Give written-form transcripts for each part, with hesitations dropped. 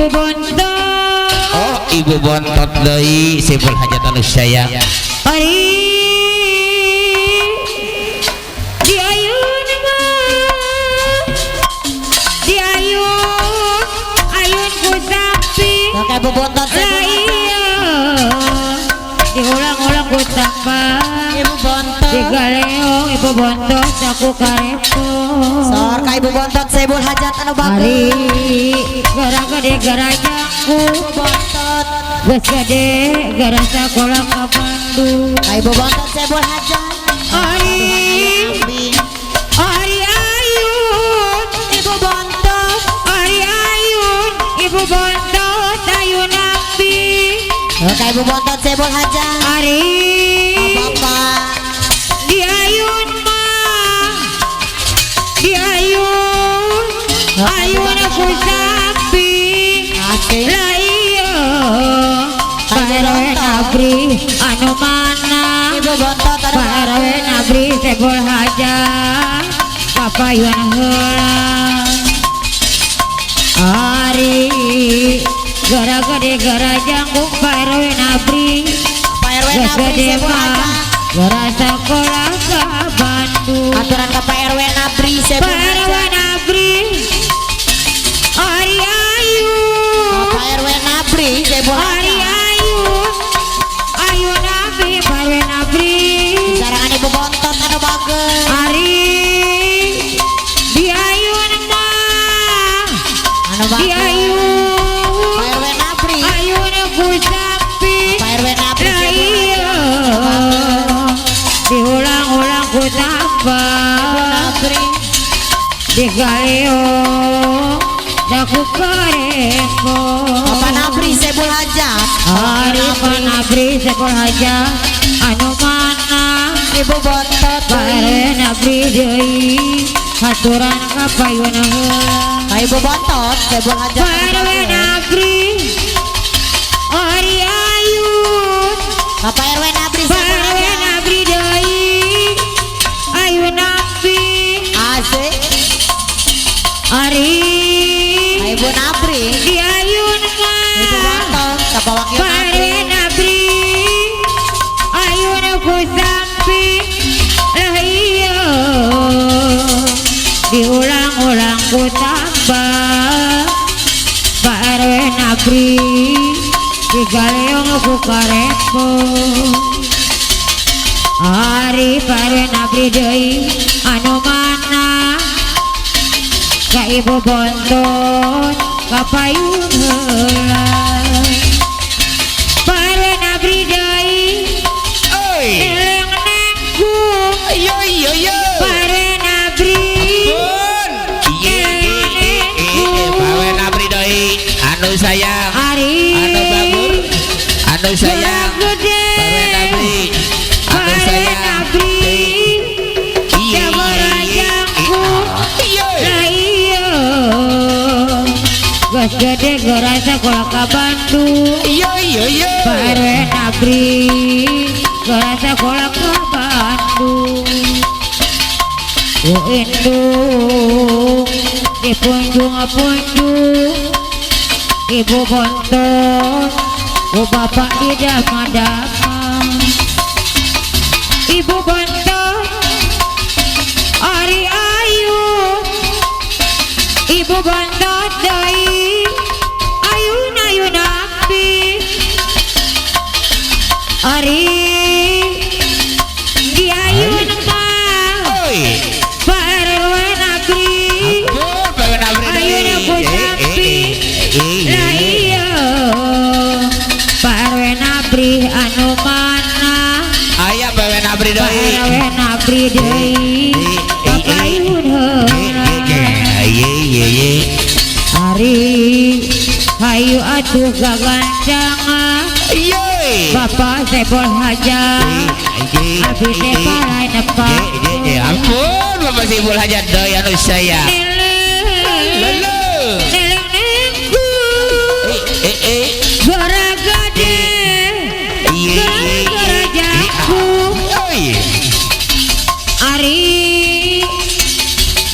Ibu Bontot. Oh, Ibu Bontot deui Saiful Hajat anu sayang. Ari di ayun mah di ayun ayun ku sapi. Ka Ibu Bontot Lah Saiful Hajat. Iya, diulang-ulang ku tambah. Ibu Bontot. Digaleong Ibu Bontot aku karepo. Sor ka Ibu Bontot Saiful Hajat anu bagus. Ari gara gede garajaku. Ibu Bontot. Geus gede gara sakola ka Bandung. Ka Ibu Bontot Saiful Hajat. Ari Ari ayun Ibu Bontot. Ari ayun Ibu Bontot ayun nabi. Ka Ibu Bontot Saiful Hajat. Ari Bapak. Di ayun mah di ayun ayun aku sapi. Asik. Lah iya, Pak RW Nabri anu mana? Ibu Bontot anu Pak RW Nabri Saiful Hajat papayun heula. Ari gara gede gara jangkung Pak RW Nabri. Pak RW Geus Nabri gede Saiful mah Hajat. gara sekolah ka Bandung. Aturan ka Pak RW Nabri Saiful Pak RW Hajat. Nabri Ari ayun Pak RW Nabri Saiful Ari Hajat. ayun ayun Nabi Pak RW Nabri. Sarangan Ibu Bontot anu bagus. Ari di ayun mah Anu di bagus. ayun Pak RW Nabri. ayun ku sapi. Pak RW Nabri Lah Saiful iya, Hajat. diulang-ulang ku tambah. Nabri. Digaleo daku karepo. Bapak Nabri Saiful Hajat. Ari Pak Nabri Saiful Hajat anu mana? Ibu Bontot. Pak RW Nabri deui haturan ka payun heula. Ka Ibu Bontot Saiful Hajat. Pak RW Nabri Ari ayun. Bapak RW Nabri Pak Saiful RW Hajat. Nabri deui ayun Nabi. Asik. Ari Ka Ibu Nabri. Di ayun Ibu mah Bontot Bapak Wakil Pak RW Nabri. Nabri ayun ku sapi. Lah iya, diulang-ulang ku tambah. Pak RW Nabri digaleong ku karepo. Ari Pak RW Nabri deui anu mana? Ka Ibu Bontot kapayun heula. Pak RW Nabri deui. Oi. Eleng nanggung. Yo yo yo. Pak RW Nabri. Ampun. Iya iya iya. Pak RW Nabri deui anu sayang. Ari Anu bagus. Anu sayang. gede. Pak RW Nabri anu Pak RW sayang. Nabri. Iya iya iya. Iya. Lah iya, geus gede geura sakola ka Bandung. Iya iya iya. Pak RW Nabri geura sakola ka Bandung. Ku indung dipunjung-punjung Ibu Bontot ku bapak di dama-dama. Ibu Bontot Ari ayun Ibu Bontot deui ayun ayun api. Ari di ayun mah Oi. Pak RW Nabri. Ampun Pak RW Nabri Ayun deui. aku sapi. Lah iya, Pak RW Nabri anu mana? Aya Pak RW Nabri Pak deui. RW Nabri deui papayun heula. Iya iya iya. Ari hayu atuh gagancangan. Iya. Bapak Saiful Hajat abi teh palai nepak. Ampun Bapak Saiful Hajat deui anu sayang. Neleng Lele. neleng nengku Eh eh. gara gede Iya gara iya. gara jaku. Oi. Ari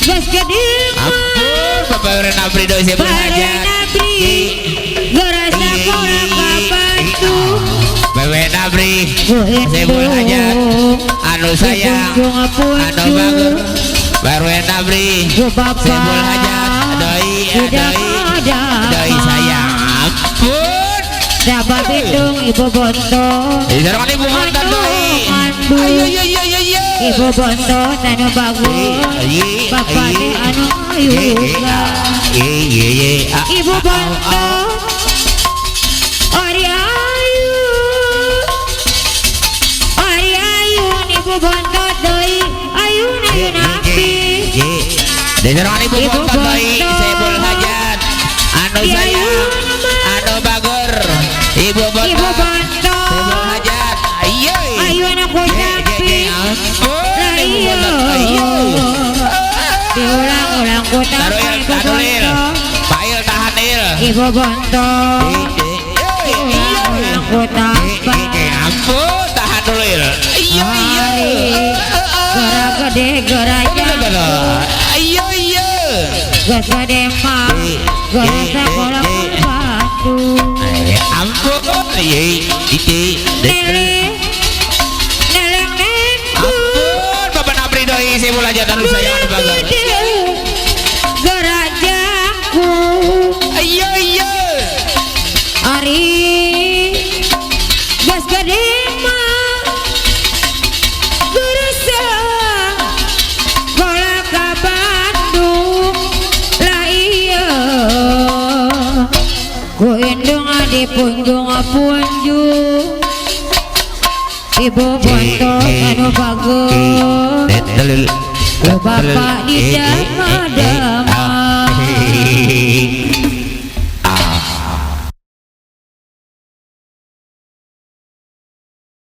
geus gede. Ampun Bapak RW Nabri deui Saiful Pak RW Hajat. Nabri. Nabri Geura sakola ka Bandung. Wewe Nabri Sibul Hajat anu sayang anu bagus Wewe Nabri Ku bapak Sibul Hajat doi doi doi sayang ampun. Siapa bindung Ibu Bonto. Disarangan Ibu Bonto doi. Ayo ayo ayo ayo. Ibu Bonto anu bagus bapak teh anu ayuga. Ibu Bonto Ari ayu Ari ayun Ibu Bonto deui ayun ayun api. Disarangan Ibu Bonto doi Sibul Hajat anu sayang anu bagur Ibu Bonto Ibu Bonto Sibul Hajat ayo ayun aku sapi. Ibu Bonto ayo. Diulang-ulang ku Taruh tambah il, Ibu taruh il. Bonto. Pak Il tahan il. Ibu Bonto diulang-ulang ku tambah. Ampun, tahan dulu il. Iya iya. Geura gede geura jangkung. Iya iya. Geus gede mah geura sakola ka Bandung. Ampun, iya, iya. Neleng neleng nengku. Ampun, Bapak Nabri doi Sibul Hajat anu sayang anu bagus. Geura jangkung. Iya iya. Ari geus gede mah geura sakola ka Bandung. Lah iya ku indung adi punjung punjung. Ibu Bonto anu bagus ku bapak di dama-dama.